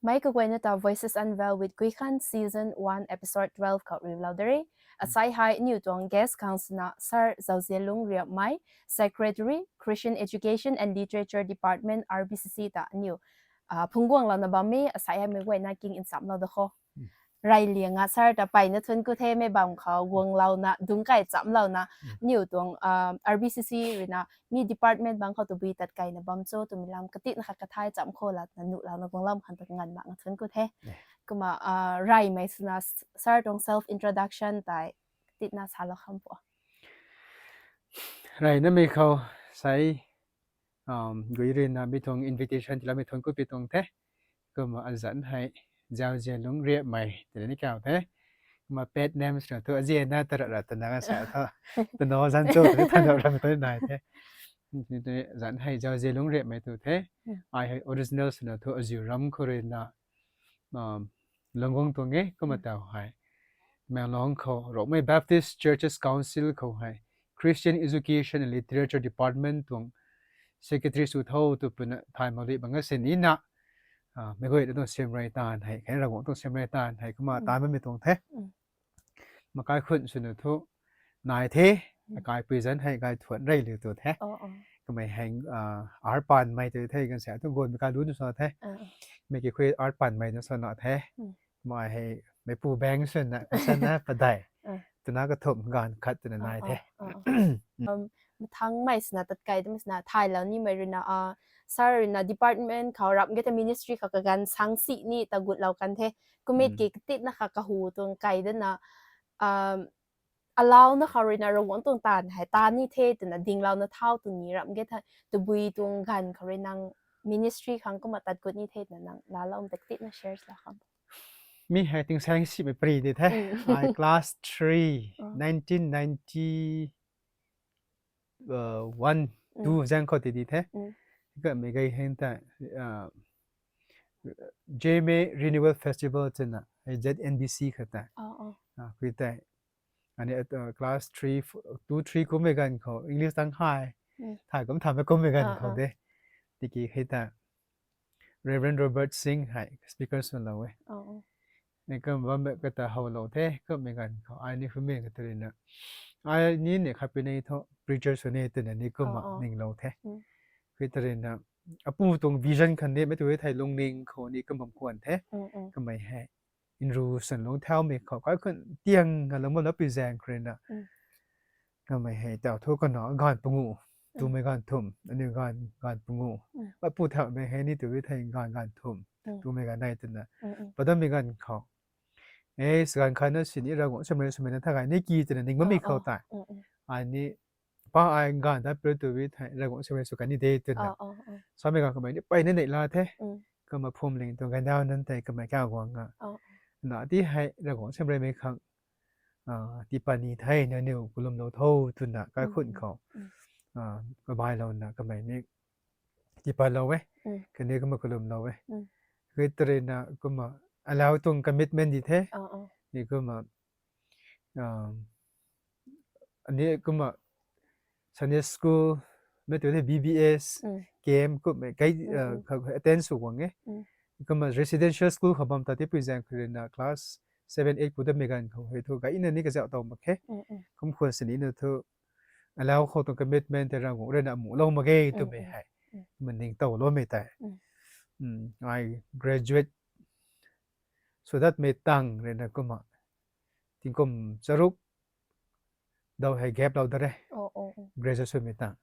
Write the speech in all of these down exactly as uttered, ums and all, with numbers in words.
Mei kaguayna ta Voices Unveiled with Guikhan Season one Episode twelve khou riulou de re. Asai hei aniu tuang guest khang swna Sir Zauzialung Riapmei, Secretary, Christian Education and Literature Department, R B C C ta aniu phungc guanglouna bam e. Asai hei mei guayna king nchamlou da kho. Rey liang a Sir ta peyna thuanc ku the, mei bam khou guanglouna dungc kai chamlouna aniu tuang R B C C ruina mi department bang khou tabui tat kaina bam cho twmei lam katina kha kathay cham kho lana nuhlouna guanglam khang ta nganv mak nga thuanc ku the. Kumna reymei swna Sir tuang self introduction tei katina salou kham pu. Reynamei khou sai gui ruina mi tuang invitation tiiloumei thuanc ku pi tuang the. Kumna azanc hei Zauzialung Riapmei twna ni kau the. Kumna pet names na thu azianna tara ra twna sa thu twna zanc cho twna thanna ram tu nai the. Azanc hei Zauzialung Riapmei tu the. Ai hei original swna thu aziu ram khou ruina Longguang tuang e. Kumna taw hei Tamenglong khou Rongmei Baptist Churches Council khou hei Christian Education and Literature Department tuang secretary sw tho tw puna thay mak di bang a sinina mei guay tuang siamrey taanv hei khe Ravguangc tuang siamrey taanv hei kumna taanv bammei tuang the. Makai khun swna thu nai the. Akaipui zanc hei kai thuanc rey liu tu the. Kamei hei art panmei tu the, ganvsa thu guanmei kai lu nu sa the. Mei ki khui art panmei na sana the. Mei hei meipu bank swna kasanna padeih twna kathumh ganv khat twna nai the. Mathangmei swna tat kai twmei swna thaylou nimei ruina Sir ruina department khou ram ge ta ministry khou kaganv sangsi ni ta gutlou kan the. Kumna ki katitna kha kahu tuang kai dana alauna khou ruina Ravguangc tuang taanv hei taan ni the twna dinglouna thau tu ni ram ge tha tabui tuang ganv khou rui nang ministry khang kumna tat gut ni the twna nang laalou ta katitna share lou kham. Mi hei tingsaeng simei pary di the. Ai class three, nineteen ninety one, two zaeng khou ti di the. Kamei gay hei ta J M A Renewal Festival twna Z N B C khou ta khui tei ani class three, two, three kummei ganv khou English tang hei thay kum thammei kummei ganv khou de. Tiki hei ta Reverend Robert Singh hei speaker swlou e. Ni kum bammei kata howlou the, kummei ganv khou ai ni humei kata ruina ai ni ni khat pi ni thu preacher sw ni twna ni kumna ninglou the. Khui ta ruina apu tuang vision khan ni mei tu thei lungning khou ni kum bam khwan the. Kamei hei nru san lungc thaumei khou kaikhun tiang ngalou ma lapui zaeng khou ruina kamei hei taw thu kanac ganv panguh twmei ganv thumh, aniu ganv, ganv panguh. Apu thaumei hei ni tu thei ganv, ganv thumh twmei ganv nei twna padammei ganv khou e, ganv khatna sini Ravguangc siamrey swmei na tha gay ni ki twna ning bammei khou tei ai ni pa ai ganv ta pir tu thei Ravguangc siamrey sw kan ni de twna samei ganv kamei ni peyna neihla the. Kumna phwamling tuang ganvdaw nunc tei kamei kauc guang a na ti hei Ravguangc siamreymei khang tiipat ni the, nangniw kalumlou tho twna kaikhun khou kabailouna kamei ni tiipatlou e. Kaniw kumna kalumlou e. Khui ta ruina kumna alau tuang commitment di the. Ni kumna ani kumna Sunday school mei tu the B B S camp kummei kai attend sw guang e. Kumna residential school khou bam ta tipui zaeng khou ruina class seven, eight pu dammei ganv khou hei thu gayna ni kazauh tow mak khe. Kum khwan sinina thu alau khou tuang commitment tei Ravguangc ruina amuhlou mak ge twmei hei maning towloumei tei ai graduate sw datmei tang ruina kumna tingkum charuk daw hei gap lou da re. Graduate swmei tang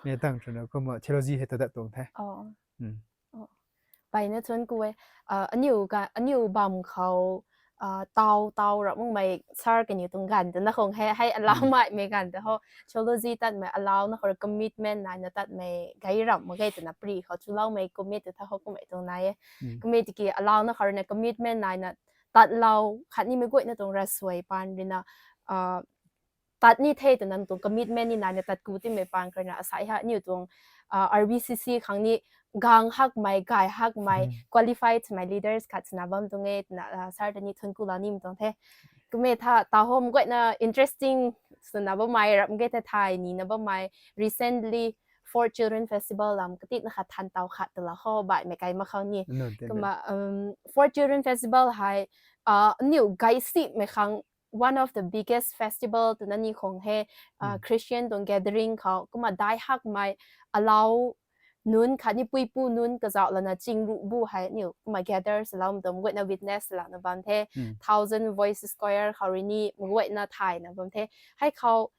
mei tang twna kumna theology hei ta dat tuang the. Peyna thuanc ku e. Aniu bam khou taw taw ra makmei sir kaniw tuang ganv twna khang hei hei alaumeimei ganv ta ho theology tatmei alauna khou commitment naina tatmei gay ramh mak ge twna pary khou chuloumei commit tw tha ho kummei tuang nai e. Kummei tiki alauna khou ruina commitment naina tatlou khatnimei guayna tuang ravsuai paan ruina tat ni the twna tuang commitment ni naina tat ku timei paan khou ruina asai ha aniu tuang R B C C khang ni gang hakmei gay hakmei qualified swmei leaders khat swna bam tuang e twna sir ta ni thuanc ku lou nimei tuang the. Kummei tha taw ho mei guayna interesting swna bammei ram ge the thay nina bammei recently Fourth Children Festival lam katit na khat than tau khat tala ho bai mei kai ma khou ni. Kumna um, Fourth Children Festival hei uh, niu gai si mei khang one of the biggest festival tu na ni khong he uh, Christian tuang gathering khou kumna dai hak mai alau nunc khatni puipu nunc kazauh lana ching ruh bu hei niu kumna gather salou mdom guayna witness lana bam the. Thousand Voices Choir khou ri ni maguayna thayna bam the. Hei khou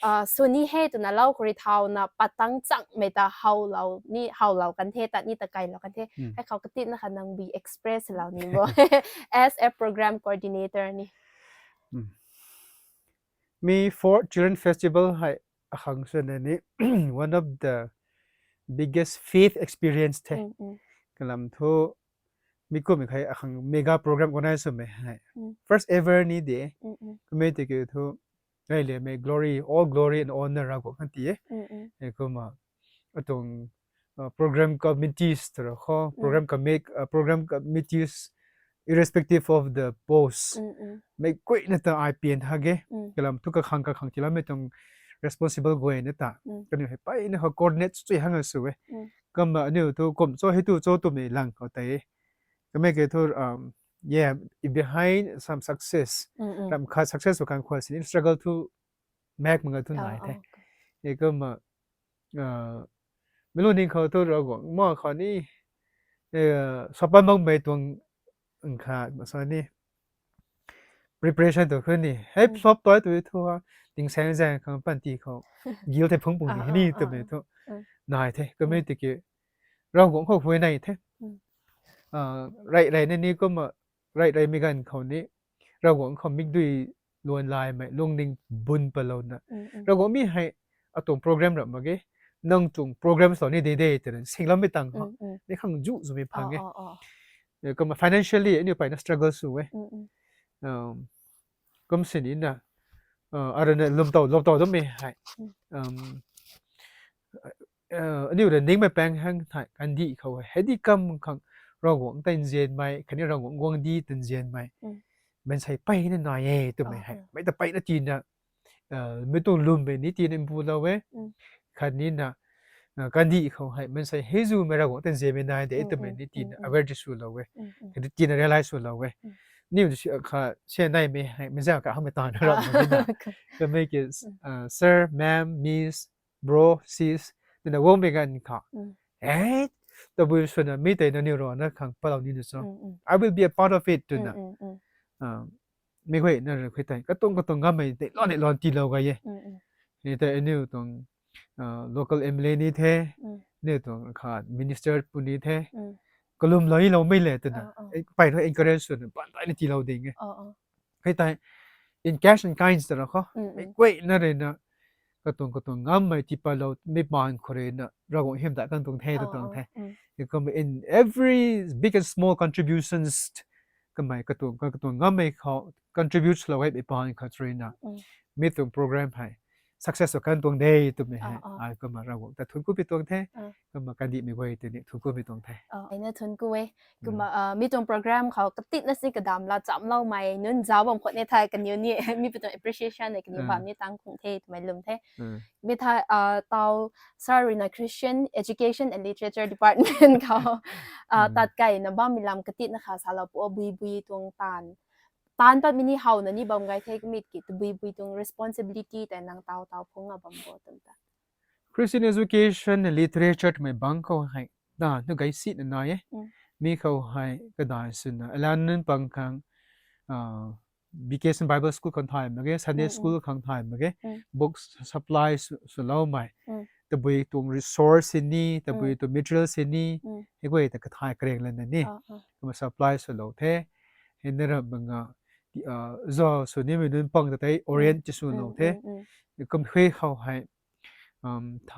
uh, suni he twna lau khou ri thauna patang chang mei ta howlou ni howlou kan the tat ni ta kailou kan the. Hei khou katit na khat nang bi express lou ni bo as a program coordinator ni. Mi Fourth Children Festival hei akhang swna ni one of the biggest faith experience the. Kalam thu mi kum khai akhang mega program organize swmei hei first ever ni de. Kamei tiki thu ai le mei glory, all glory and honor Ravguangc kan ti e. Kumna atuang uh, program committees tara kho program commit uh, program committees irrespective of the post mei kuina ta I P N ha ge kalam thu kakhang kakhang tilam mei tuang responsible guay na ta kaniw hei pai na kho coordinate chui hang a sw e. Kumna aniu thu kum cho hei tu cho tu mei lang kho tei kamei ke thu um, yeah, behind some success ram khat success kan khwa sini struggle thu mak manga thu nai the. Kumna uh, melu ning khou thu Ravguangc ma khou ni uh, sapan bang mei tuang nkha masa ni preparation tu khun ni hei flop toi tu thu ha ting sang zang khang pan ti khou gil the phung pung ni ni tu mei thu nai the kamei tiki Ravguangc khou hui nai the. Rai rai na ni kumna rai rai mi ganv khou ni Ravguangc khou mikdui luan lai mei lungning bun palouna Ravguangc mi hei atuang program ram mak ge nang tuang program sw ni de de twna singlam mei tang khou ni khang zu zu mei phang e. Kumna financially aniu pai na struggle sw e. Kum sini na arana lum tau lum tau dam mei hei aniu ra ningmei pang hang thai kandih khou hei di kam khang Ravguangc ta nzianmei khatni Ravguangc guangcdic ta nzianmei mansei pai na nai e twmei hei mei ta pai na tina mei tuang lwmmei ni tina mbulou e. Khatni na kandih khou hei mansei hei zumei Ravguangc ta nzianmei nai de twmei ni tina aware swlou e. Khatni tina realize swlou e. Niw kha sian naimei hei meiza ka hamei tana ra kamei ki sir, ma'am, miss, bro, sis twna guangmei ganv kha e tabui swna mi tei nangniw rana khang palou ni na cho I will be a part of it twna mi guay na ra khui tei katuang katuang ngammei tei lon lon tiilou gay e. Ni tei aniu tuang local M L A ni the, aniu tuang kha minister puni the, kalum lou ni loumei le twna pai thu encourage swna pan tai ni tiilou ding e. Hei tei in cash and kinds tara kho mei guay na rui na katuang katuang ngammei tipatlou mei pan khou rui na Ravguangc hym ta kan tuang the ta tuang the. Kumna in every big and small contributions kamei katuang katuang ngammei khou contribute lou hei mei pan khou rui na mi tuang program hei success kan tuang de twmei hei ai kumna Ravguangc ta thuanc ku pi tuang the. Kumna kandihmei guay tei ni thuanc ku pi tuang the. Aina thuanc ku e. Kumna mi tuang program khou katit na si kadam la chamloumei nunc zauc bam khou ni thai kaniw ni mi pi tuang appreciation ni kaniw bam ni tang khung the twmei lwm the. Mi thai tau sir rui na Christian Education and Literature Department khou tat kai na bammei lam katit na kha salou pu bui bui tuang taanv taanv patmei ni howna ni bam gay the kamei ki tabui bui tuang responsibility tei nang tau tau phungna bam bo twm ta Christian Education and Literature twmei bang khou hei na nu gay si na nai e. Mi khou hei kadai swna alan nunc pang khang vacation Bible School khang thay mak ge, Sunday School khang thay mak ge, books supply swloumei, tabui tuang resource sini, tabui tuang material sini hei guay ta kathai kareng lana ni kumna supply swlou the. Hei na ra manga zau sw nimei nunc pang ta tei orient ti swlou the. Kum hui khou hei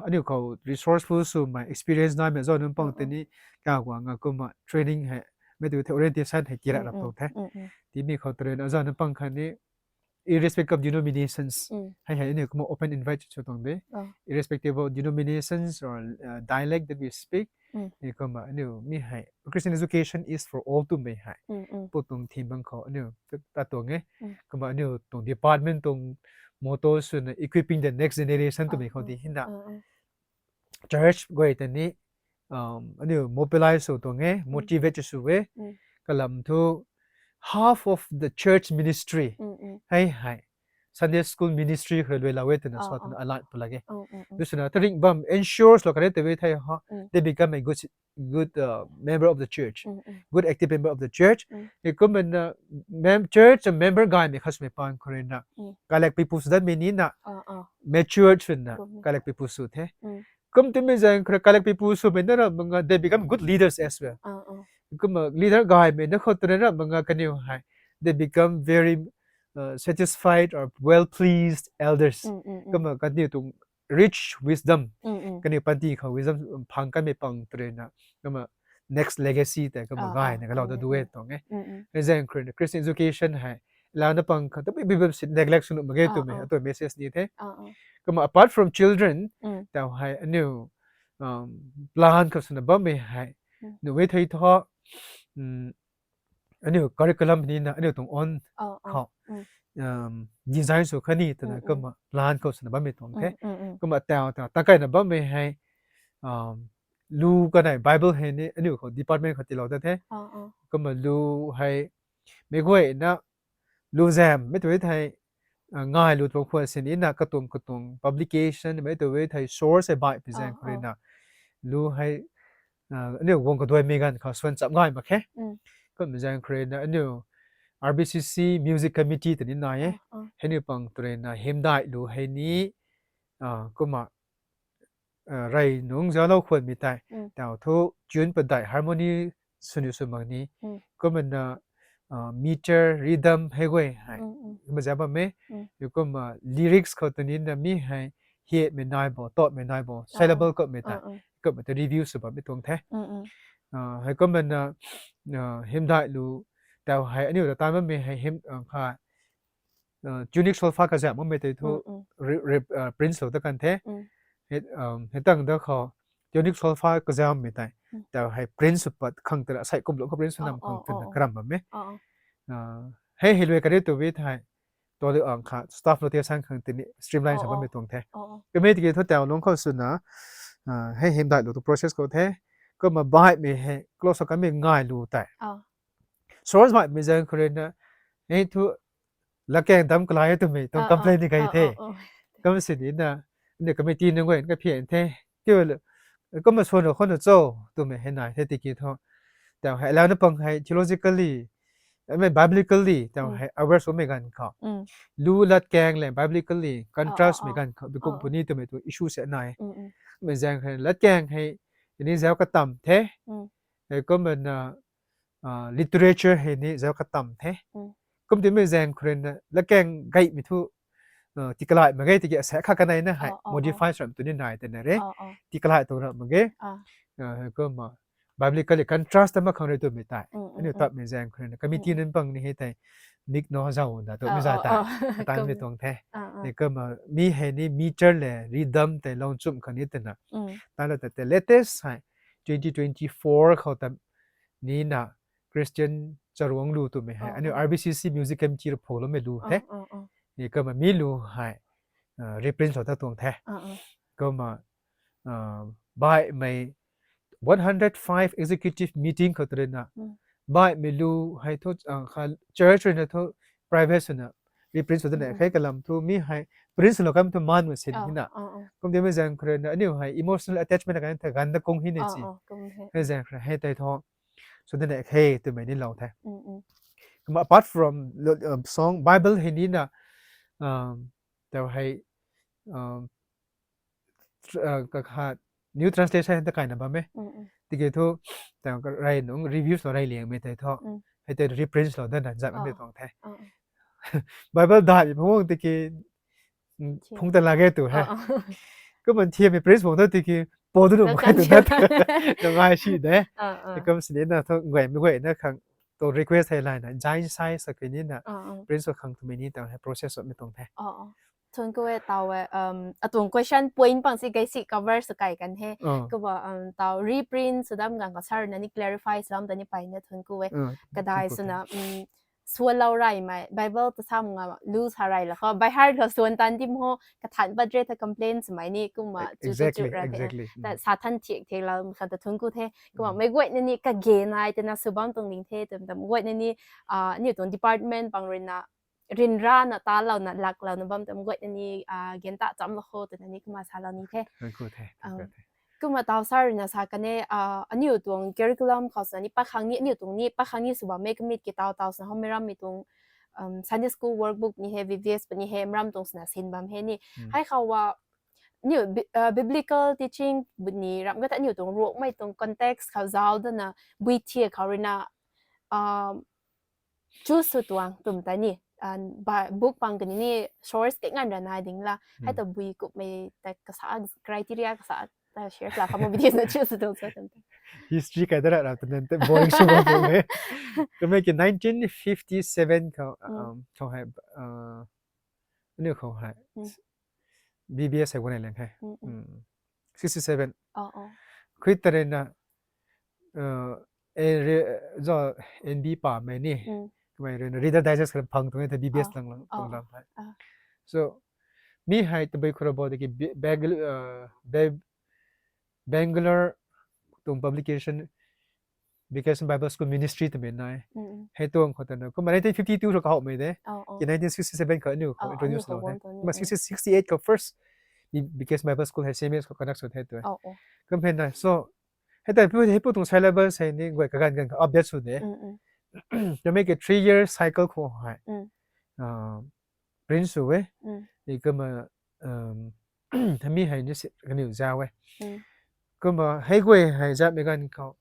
aniu khou resourceful swmei experience naimei zau nunc pang tei ni kaguang a kumna training hei mei tu the orientation hei kira rap tuang the. Timi khou taren a zau nunc pang khatni irrespective of denominations hei hei aniu kumna open invite sw tuang de. Irrespective of denominations or dialect that we speak, kumna aniu mi hei Christian education is for all twmei hei pu tuang theme bang khou aniu ta tuang e. Kumna aniu tuang department tuang motto swna equipping the next generation twmei khou di hina church guay ta ni um, aniu mobilize sw tuang e, motivate sw e. Kalam thu half of the church ministry hei hei Sunday school ministry khou rui luailou e twna sa twna alat pw lak e. Duswna taring bam ensures lou kare tw e thei ha, they become a good good uh, member of the church, good active member of the church. Heikumna mem church member gaymei khat swmei paan khou rui na kalek pipu sw dat mi ni na mature swna kalek pipu sw the. Kum timei zaeng khou rui kalek pipu swmei na ra manga they become good leaders as well. Kumna leader gaymei na khou tu na ra manga kaniw hei they become very uh, satisfied or well pleased elders. Kumna kaniw tuang rich wisdom, kaniw panty khou wisdom phang kanmei pang tu rui na, kumna next legacy tei kumna gayna kalou ta du e tuang e. Hei zaeng khou rui na Christian education hei lana pang khou tabui bibam si neglect sw nuh mak ge twmei atuang message ni the. Kumna apart from children, tau hei aniu plan khou swna bammei hei nuh e thei thu, aniu curriculum ni na aniu tuang own khou design sw khatni twna kumna plan khou swna bammei tuang the. Kumna tau tau takaina bammei hei lu kanei Bible hei ni aniu khou department khou tiilou ta the. Kumna lu hei meic guayna lu zam mei tu thei ngai lu tuang khwan sini na katuang katuang publication mei tu thei source hei baih pi zaeng khou rui na lu hei aniu guang kaduaimei ganv khou swan chap ngai mak khe. Kumna zaeng khou rui na aniu R B C C music committee twni nai e. Hei ni pang tu rui na hymdai lu hei ni kumna rey nungc zauclou khwanmei tei tau thu tune padeih harmony swni sw mak ni. Kumna meter, rhythm hei guay hei kumna zauc bam e. Kumna lyrics khou twni na mi hei hiatmei nai bo, tawmei nai bo, syllable kumhmei tei kumna ta review sw bammei tuang the. Heikumna hymdai lu tau hei aniu ta tan bammei hei hymn kha tonic solfa kazauh makmei tei thu print lou ta kan the. Hei tang da khou tonic solfa kazauhmei tei tau hei print sw pat khang tei ra sei kumlou khou print sw nam khang twna karam bam e. Hei hei lui kariu tu e thei tau lu ang kha staff notation khang tini streamline sa bammei tuang the. Kamei tiki thu tau lung khou swna hei hymdai lu tu process khou the. Kumna baihmei hei close kanmei ngai lu tei source baihmei zaeng khou rui na hei thu latkaeng dam kalai e twmei tuang complain ni kai the. Kum sini na ni committee nunc guay kaphian the. Kumna swan khou na cho twmei hei nai the tiki thu tau hei lana pang hei theologically mei biblically tau hei aware swmei ganv khou lu latkaeng le biblically contrast mei ganv khou bikum puni twmei tu issue se nai. Mei zaeng hei latkaeng hei ni zauc katam the. Heikumna literature hei ni zauc katam the. Kum timei zaeng khou rui na latkaeng gaymei thu tikalai mak ge tiki asa kha kanei na hei modify sw ram tu ni nai tei na re. Tikalai tu ram mak ge. Kumna biblically contrast ta mak khang rui twmei tei aniu tapmei zaeng khou rui na committee nunc pang ni hei tei mik na zauc na twmei zay tei tanmei tuang the. Kumna mi hei ni meter le rhythm tei lou nchumh khang ni twna tanlou ta tei latest hei twenty twenty-four khou ta ni na Christian Charuang lu twmei hei aniu R B C C music committee rui phuloumei lu the. Kumna mi lu hei reprint lou ta tuang the. Kumna baihmei one hundred five executive meeting khou tu rui na baihmei lu hei thu kha church rui na thu private swna reprint sw dana khe kalam thu mi hei print swlou kam thu man ma sin hina. Kum timei zaeng khou rui na aniu hei emotional attachment kan the ganv da kung hina si. Hei zaeng khou rui hei tei thu sw dana khe twmei ni lou the. Kumna apart from song Bible hei ni na tau hei kakhat new translation hei ta kaina bam e. Tiki thu tau rey nungc reviews lou rey liangmei tei thu hei tei reprint lou dana zat bammei tuang the. Bible daihmei phungc tiki phungc ta lak e tu he. Kumna thiammei print phungc ta tiki pou du nuh mak khe tu na ngai si de. Kum sini na thu guaymei guayna khang tu request hei layna giant size sa kini na print sw khang twmei ni tau hei process swmei tuang the. Thun ku e tau e atuang question point pang si gay si cover sw kai kan he. Kumna tau reprint sw dam ganv khou sir na ni clarify sw lam ta ni peyna thun ku e kadai swna suan lou reymei, Bible ta sam nga lu sa rey la khou, by heart khou suan tan di mo, kathan pat re ta complain swmei ni, kumna chu chu chu exactly, ra the. Exactly. Ta Mm. sa than thiak thiak lou, khat ta thun ku the, kumna Mm. mei guay na ni kage nai, tena sw bam tuang ding the, tam tam guay na ni, ah, aniu tuang department bang rui na, rin ra na, ta lou na, lak lou na bam tam guay na ni, ah, gen ta cham lou khou, tena ni kumna sa lou ni the. Thank you the, thank Um, you the. Kumna tau sa rui na sa kan e, ah, aniu tuang curriculum khou sa ni, pakhang ni, aniu tuang ni, pakhang ni sw bam mei kamit ki tau tau sa na, hou mei ram mi tuang, um, Sunday school workbook ni he, V B S pa ni he, mram tuang sna sin bam he ni. Mm. Hei khou wa, aniu bi-, ah, biblical teaching bu ni ram ka ta aniu tuang ruak mei tuang context khou zau da na, bui thia khou rui na, um, choose sw tuang tum ta ni, ah, ba-, book pang kani ni source ke ngan ra nai ding la, hei Mm. ta bui kup mei ta kasa criteria kasa ta share la khou mo video na choose sw tuang sa tum ta. History kai da ra ra ta nen te boring sw bam tuang e. Kamei ki nineteen fifty-seven khou, Mm. um, khou hei, uh, aniu khou hei. Mm. B B S hei wan leng hei. Mm, mm. Mm. Sixty-seven. Oh, oh. Khui tarena, uh, e re-, zo N B pa mei ni. Mm. Kamei rui na Reader Digest kan phang tuang e ta B B S Oh. lang lang, Oh. tuang lam hei. Ah. So, mi hei tabui khou ra bo de ki Be-, Bangal-, uh, Be-, Bangalore tuang publication, Vacation Bible School Ministry twmei nai. Mm, mm. Hei tuang khou ta na. Kumna nineteen fifty-two khou kahowmei de. Oh, oh. Ki nineteen sixty-seven khou aniu khou Oh, introduce aniu khou lou de. Wan tuang ni, Kumna mm. sixty, sixty-eight khou first B-, Vacation Bible School hei C M S khou conduct sw the tu. Oh, oh. Kum hei na. So, hei ta pu, hei pu tuang syllabus hei ni guay kaganv ganv khou update sw de. Mm, mm. Kamei ki three year cycle khou hei. Mm. Ah, print sw e. Mm. I kumna, um, mi hei ni si, kaniw zau e. Mm. Kumna hei guay hei zat mei ganv khou.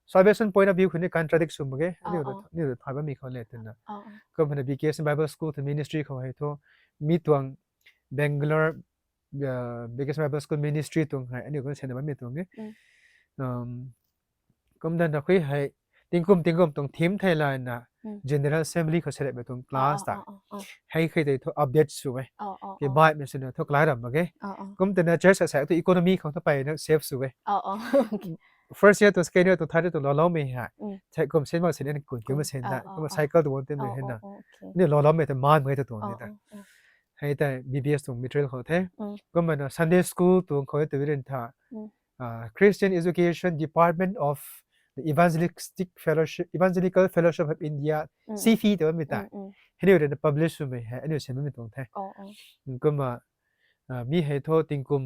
Salvation point of view khou ni contradict sw mak ge. Oh, Aniu, oh. aniu thay bammei khou le twna. Oh, oh. Kumna Vacation Bible School tu ministry khou hei thu. Mi tuang Bangalore, uh, Vacation Bible School ministry tuang hei. Aniu khou sena bammei tuang e. Mm. Um, Kumna na khui hei, tingkum, tingkum tuang theme thei la na, Mm. General Assembly khou select mei tuang class Oh, ta. oh, oh, oh. Hei khui tei thu update sw e. Oh, oh, Ki oh. Bible mei sw na thu kalai ram mak ge. Oh, oh. Kum tei na church sa sa tu economy khou thu peyna save sw e. Oh, oh. Okay. First year tu, second year tu, third year tu lou lou mei hei. Mm. Thei kum sen mak sen en kun kiu ma sen Oh, da. oh, Kum oh. cycle tu wan tei mei Oh, hei na. oh, oh, okay. Ni lou lou mei tu man mei tu tuang Oh, ni ta. oh, oh. Hei tei B B S tuang material khou the. Mm. Kumna na Sunday school tuang khou tu rin tha. Mm. Uh, Christian Education Department of the Evangelistic Fellowship, Evangelical Fellowship of India, Mm. C F E tu mi ta. Mm, mm. Hei ni rui na publish sw mei hei, aniu sen mei tuang the. Oh, oh. Kumna, uh, mi hei thu tingkum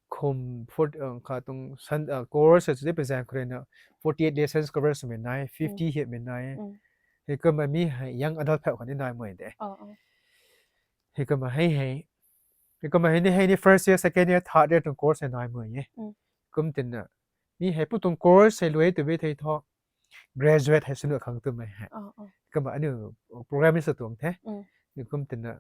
kum for, uh, kha tuang san, uh, course hei chu de pezang khou rui na forty-eight lessons cover sw mei nai, fifty Mm. hei mei nai. Mm. Hei kumna mi hei young adult phau kha ni nai mei de. Oh, oh. Hei kumna hei hei. Hei kumna hei ni, hei ni first year, second year, third year tuang course hei nai mei e. Mm. Kum tina. Mi hei pu tuang course hei luai tu bi thei thu. Graduate hei sunu khang tu mei hei. Oh, oh. Kumna aniu program ni sa tuang the. Mm. Ni kum tina.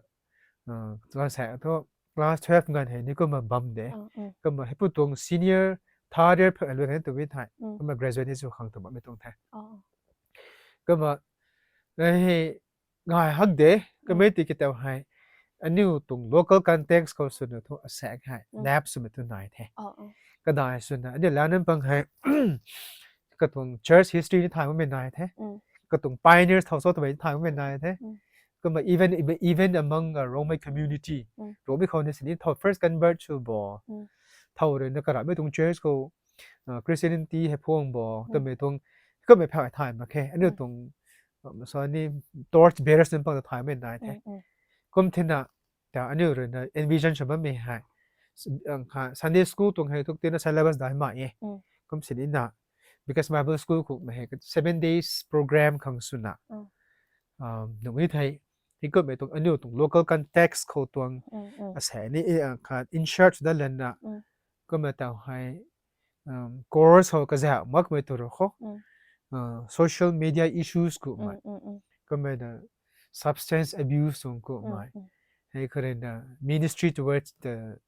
Uh, tuang sa thu class twelve ngan hei ni kumna bam de. Oh, mm. Kumna hei pu tuang senior, third year phau luai hei tu bi thei. Mm. Kumna graduate ni sw khang tu bammei tuang the. Oh, oh. Kumna, eh, hei, ngai hak de, Mm. kamei ti ki tau hei, aniu tuang local context khou sw na thu asaekc hei, Mm. nap sw mei tu nai the. Oh, oh. Kadai sw na, aniu la nunc pang hei, katuang church history ni thay mei nai the. Mm. Katuang pioneers thau so twmei thay mei nai the. Mm. Kumna even, even among, uh, Rongmei community, Mm. Rongmei khou ni sini thau first convert sw bo. Mm. Thau rui na karamei tuang church khou, uh, Christianity hei phuang bo, Mm. twmei tuang, kumna phau thay mak khe. Aniu Mm. tuang, um, so ni torch bearers nunc pang ta thay mei nai the. Mm, mm. Kum thina, ta aniu rui na envision sw bammei hei. S-, ang kha Sunday school tuang hei thuk tina syllabus dai mai e. Mm. Kum sini na, because Bible school khou mei hei seven days program khang sw na. Mm. Um, nung ni thei, hei kumna tuang aniu tuang local context khou tuang Mm, mm. asaekc ni, eh, ang kha insert sw dat lan na. Mm. Kumna tau hei, um, course hou kazauh mak mei tu ru khou. Mm. Uh, social media issues khou mei. Mm, mm, mm. Kumna na substance abuse tuang khou Mm, mei. mm. Hei khou rui na ministry towards the,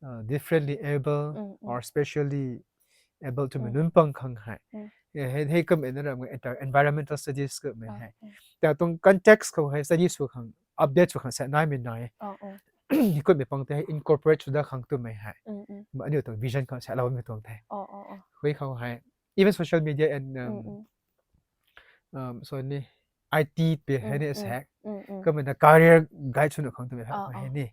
uh, differently able Mm, mm. or specially able twmei Mm. nunc pang khang hei. Mm. Eh, hei, hei kumna na ram nge environmental studies khou mei Oh, hei. oh. Ta tuang context khou hei studies khou khang, update khou khang sa nai mei nai. Oh, oh. Hei kumna pang te hei incorporate sw dat khang tu mei hei. Mm, mm. Ma aniu tuang vision khou sa lou mei tuang the. Oh, oh, oh. Hui khou hei. Even social media and, um, Mm, mm. um, so ni, I T pe hei ni sa. Kumna career guide swna khang twmei hei ni.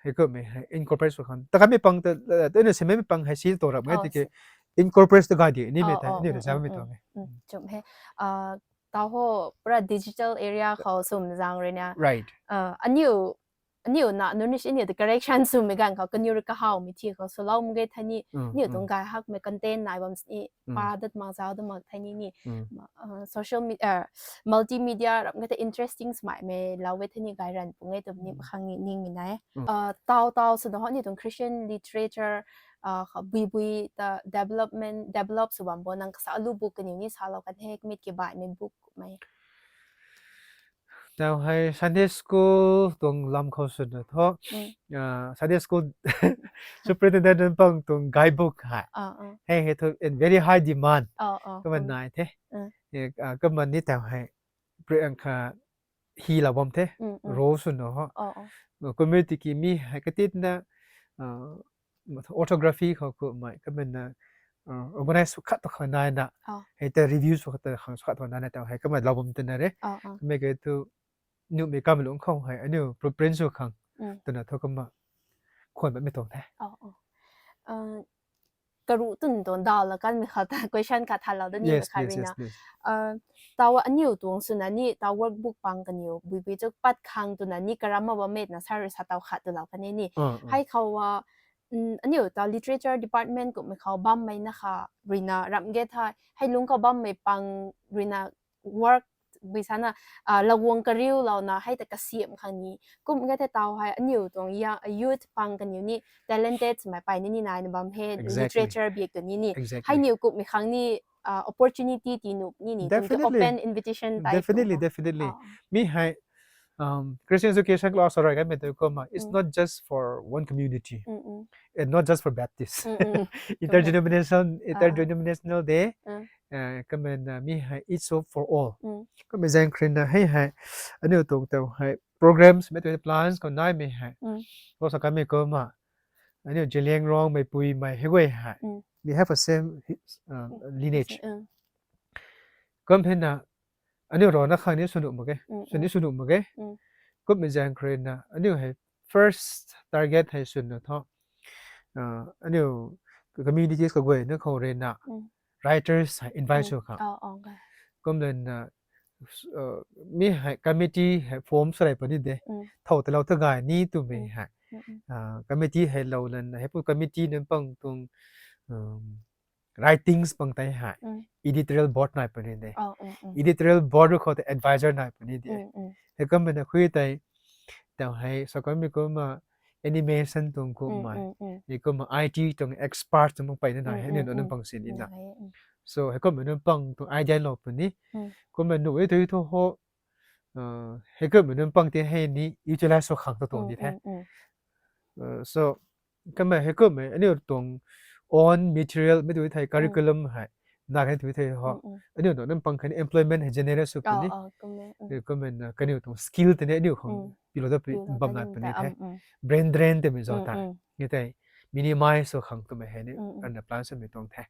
Heikumhmei hei incorporate sw khang. Takamei pang ta, tuna simei pang hei si tou rap ngai tiki incorporate ta guide ni mei ta ni ta zam mei tuang e. Chum he. Tau ho pura digital area khou sum zang rui na. Right. Aniu aniu na nunish aniu the correction sumei ganv khou kaniw rui kahawmei thi khou swlou mak ge thei ni, aniu tuang gay hakmei content nai bam sini, pa dat mak zau dat mak thei ni ni, social media, multimedia ram ge the interesting smaimei lou e thei ni gay ran pung e twmei ni khang ni ning ni nai. Tau tau swna ho aniu tuang Christian literature bui bui ta development develop sw bam bo nang kasa lu book kaniw ni salou kan he kmit ki baihmei book mei. Tau hei Sunday school tuang lam khou swna tho. Sunday school superintendent pang tuang guidebook hei. Hei hei thu in very high demand. Kumna nai the. Kumna ni tau hei pre ang kha hi la bam the. Ro swna ho. Kumna tiki mi hei katitna orthography khou kumna kumna organize sw khat tu khang nai na. Hei ta review sw khat tu khang sw khat tu nai na tau hei kumna lou bam twna re. Kumna ke tu nuhmei kam lung khou hei aniu print sw khang twna thu kumna khwan bammei tuang the. Karuh tun tuang dal la kanmei khat ta question khat thalou da ni khat rui na. Tau aniu tuang swna ni tau workbook pang kaniw bui bui chu pat khang twna ni karam ma bam e na sir rui sa tau khat twlou kan e ni. Hei khou aniu tau literature department kumhmei khou bammei na kha rui na ram ge thei hei lungc khou bammei pang rui na work bui sana laguang kariu louna hei ta kasiam khang ni kum ge the tau hei aniu tuang youth pang kaniw ni talented swmei pay ni ni nai na bam he literature biak tu ni ni hei niw kumhmei khang ni opportunity ti nuh ni ni open invitation tei definitely, definitely. Mi hei Christian education class rui kanmei tu kumna it's not just for one community and not just for Baptist. Interdenominational, interdenominational de. Kumna mi hei it's so for all. Kumna zaeng khrina hei hei aniu tuang tau hei programs mei tu plans khou naimei hei. Lo sa kanmei kumna aniu Zeliangrong mei pui mei hei guay hei we have a same lineage. Kum hei na aniu rana khang ni swnuh mak ge, swni swnuh mak ge. Kumna zaeng khrina aniu hei first target hei swna tho aniu communities kaguayna khou rui na writers hei invite sw khang. Kumna mi hei committee hei form sw rei puni de. Thow talou ta gay ni twmei hei committee hei lou lana hei pu committee nunc pang tuang writings pang tei hei editorial board nai puni de. Editorial board khou tei advisor nai puni de. Heikumna khui tei tau hei sa kanmei kumna animation tuang kummei, heikumna I T tuang expert tuang payna nai hei ni nunc pang sini na. So heikumna nunc pang tuang idea lou puni. Kumna nuh e tu thu ho heikumna nunc pang tei hei ni utilize sw khang tu tuang di the. So kumna heikumna aniu tuang own material mei tu thei curriculum hei na kan tu thei ho aniu nunc pang khan employment hei generate sw puni. Kumna kaniw tuang skill tei ni aniu khang pilou ta bam nai puni the. Brain drain tei mei zau ta ni tei minimize sw khang twmei hei ni ana plan swmei tuang the.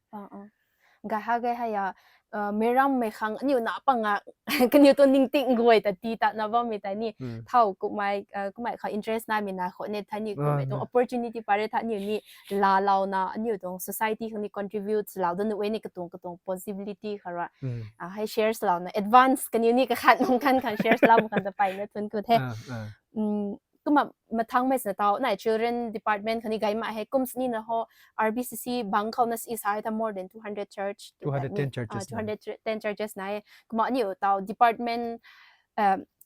Gay ha gay hei a meirammei khang aniu na pang a kaniw tu ningting guay ta ti ta na bammei tei ni thow kumhmei kumhmei khou interest naimei na khou ni thei ni kumhmei tuang opportunity pare tha aniu ni laalouna aniu tuang society khang ni contribute lou danu e ni katuang katuang possibility khou rui hei shares louna advance kaniw ni kakhat nung khan khang shares lou mak khan ta payna thun ku the. Kumna mathangmei swna tau nai children department khang ni gay mak hei kum sini na ho R B C C bang khou na si sa ta more than two hundred church, two hundred ten churches nai. Kumna aniu tau department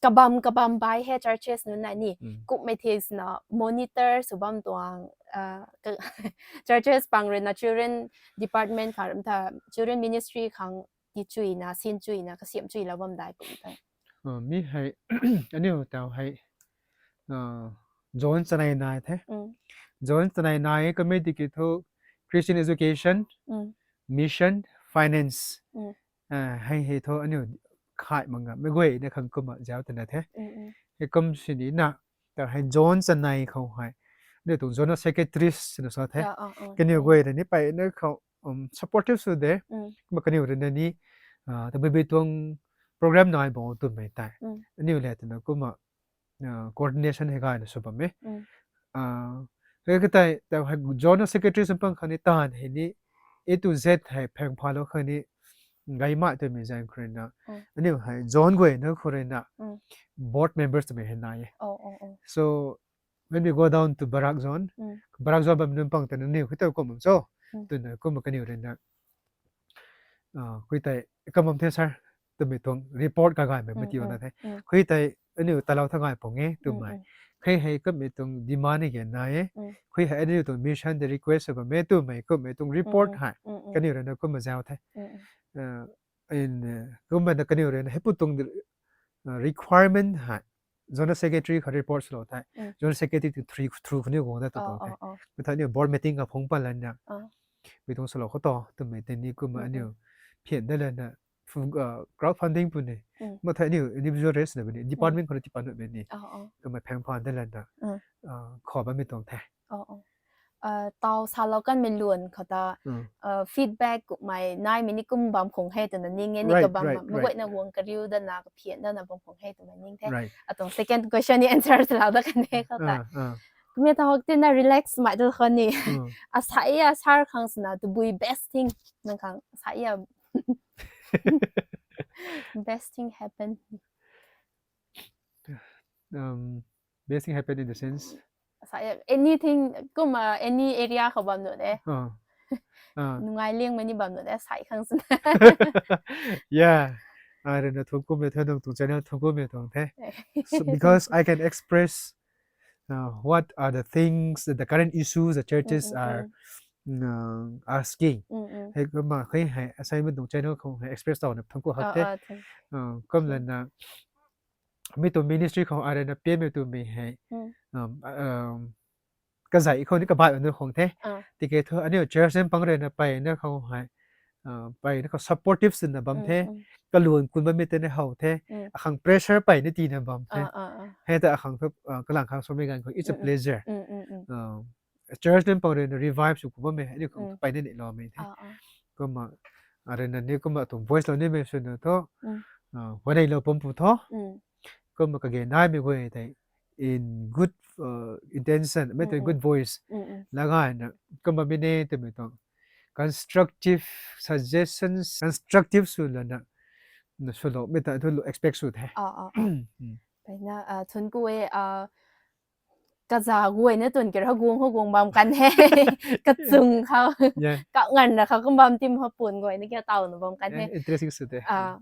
kabam kabam bai hei churches nunc nai ni kumhmei thik swna monitor sw bam tuang churches pang rui na children department khang ram tha children ministry khang ti chuina sin chuina kasiam chui lou bam dai kum tei. Mi hei aniu tau hei zone chanei nai the. Zone chanei nai kamei tiki thu Christian education, mission, finance hei hei thu aniu khai mak nga mei guayna khang kumna zau twna the. Heikum sini na tau hei zone chanei khou hei aniu tuang zonal secretaries swna sa the. Kaniw guay rui ni payna khou supportive sw de. Kumna kaniw rui na ni tabui bui tuang program nai bo twmei tei. Mm. Aniu le twna kumna, uh, coordination hei gayna sw bam e. Mm. Uh, hei ka tei, tei hei zonal secretary sw pang khang ni taanv hei ni, A to Z hei pheng phalou khang ni, gay mai twmei zaeng khou rui na. Mm. Aniu hei zone guay na khou rui na. Mm. Board members twmei hei nai e. Oh, oh, oh. So, when we go down to Barak zone, Mm. Barak zone bam nunc pang tei na aniu khou tei kum bam cho. Mm. Twna kumna kaniw rui na. Ah, khui tei, kam bam the sir, twmei tuang report kagaymei Mm, mati mm, na the. Mm. Khui tei, aniu talou tha gay pung e, twmei. Mm, mm. Khui hei kummei tuang demand ni gen na e. Mm. Khui hei aniu tuang mission de request bam e, twmei kummei tuang report Mm, mm. Hei. Mm, mm. Kaniw rui na kumna zau the. Mm, mm. Ah, in, eh, kumna na kaniw rui na hei pu tuang, uh, requirement hei. Zonal secretary khou report swlou the. Mm. Zonal secretary tu through, through khou ni guang da tu Oh, tuang the. Oh, oh. Kumna aniu board meeting khou phung pan lana. Oh. Mei tuang swlou khou to, twmei tei ni kumna Mm, aniu mm. Phian da lana, fu-, uh, crowdfunding puni. Mm. Kumna thei aniu individual raise na bini, Mm. department khou na department bini. Oh, oh. Kumna pheng phan da lana, Mm. uh, khou bammei tuang the. Oh, oh. Uh, tau salou kanmei luan khou ta, Mm. uh, feedback kummei naimei ni kum bam khung he twna ning e ni Right, kabam right, ma, right. Maguayna guang kariu dana, kaphian dana bam khung he twmei ning the. Right. Atuang second question ni answer swlou da kan he khou ta. Ah, ah. Kumna tau hak tina relax mai dal khou ni. Mm. Asai a sir khang swna tabui best thing nang khang asai a best thing happen. Um, best thing happen in the sense? Sa-, anything, kumna, any area khou bam nuh de. Ah. Ah. Nungai liangmei ni bam nuh de, sai khang sin. Yeah. I don't know, thungkummei the, nang tuang channel thungkummei tuang the. Eh. So, because I can express, uh, what are the things that the current issues the churches Mm, mm, are, mm. mm, uh, asking. Mm, mm. Hei kumna, hei, hei, assignment tuang channel khou, hei, express tau na thungku hak Ah, the. ah, thung. Uh, kum Thung. lana, mi tuang ministry khou arena pemei twmei hei, Mm. um, um, kazai khou ni kabai anu khong the. Ah. Tiki thu aniu church nang pang rena peyna khou hei, uh, peyna khou supportive swna bam Mm, the. mm. Kaluan kun bammei tei ni how the. Mm. Akhang pressure peyna tina bam the. Ah, ah, ah. Hei ta akhang thu, uh, kalang khang swmei ganv khou, it's a Mm, mm. pleasure. Mm, mm, mm. Uh, church nang pang rena revive sw ku bammei, aniu khang Mm. peyna ni loumei the. Ah, ah. Kumna, arena ni kumna tuang voice lou nimei swna thu, Mm. uh, huanei lou pum pu thu. Mm. Kumna kage naimei guay tei in good, uh, intention, mei Mm, tei mm. good voice. Mm, mm. Lagayna, kumna mi ne twmei tuang constructive suggestions, constructive sw lana, na swlou, mei ta thu lo expect sw the. Ah, ah, ah. Mm. Peyna, ah, thungku e, ah, kaza guayna tun kira guang khou guang bam kan he. Kachung khou. Yeah. Ka ngan ra khou kum bam tim khou pun guayna kia tau na bam kan he. Yeah, interesting sw the. Ah,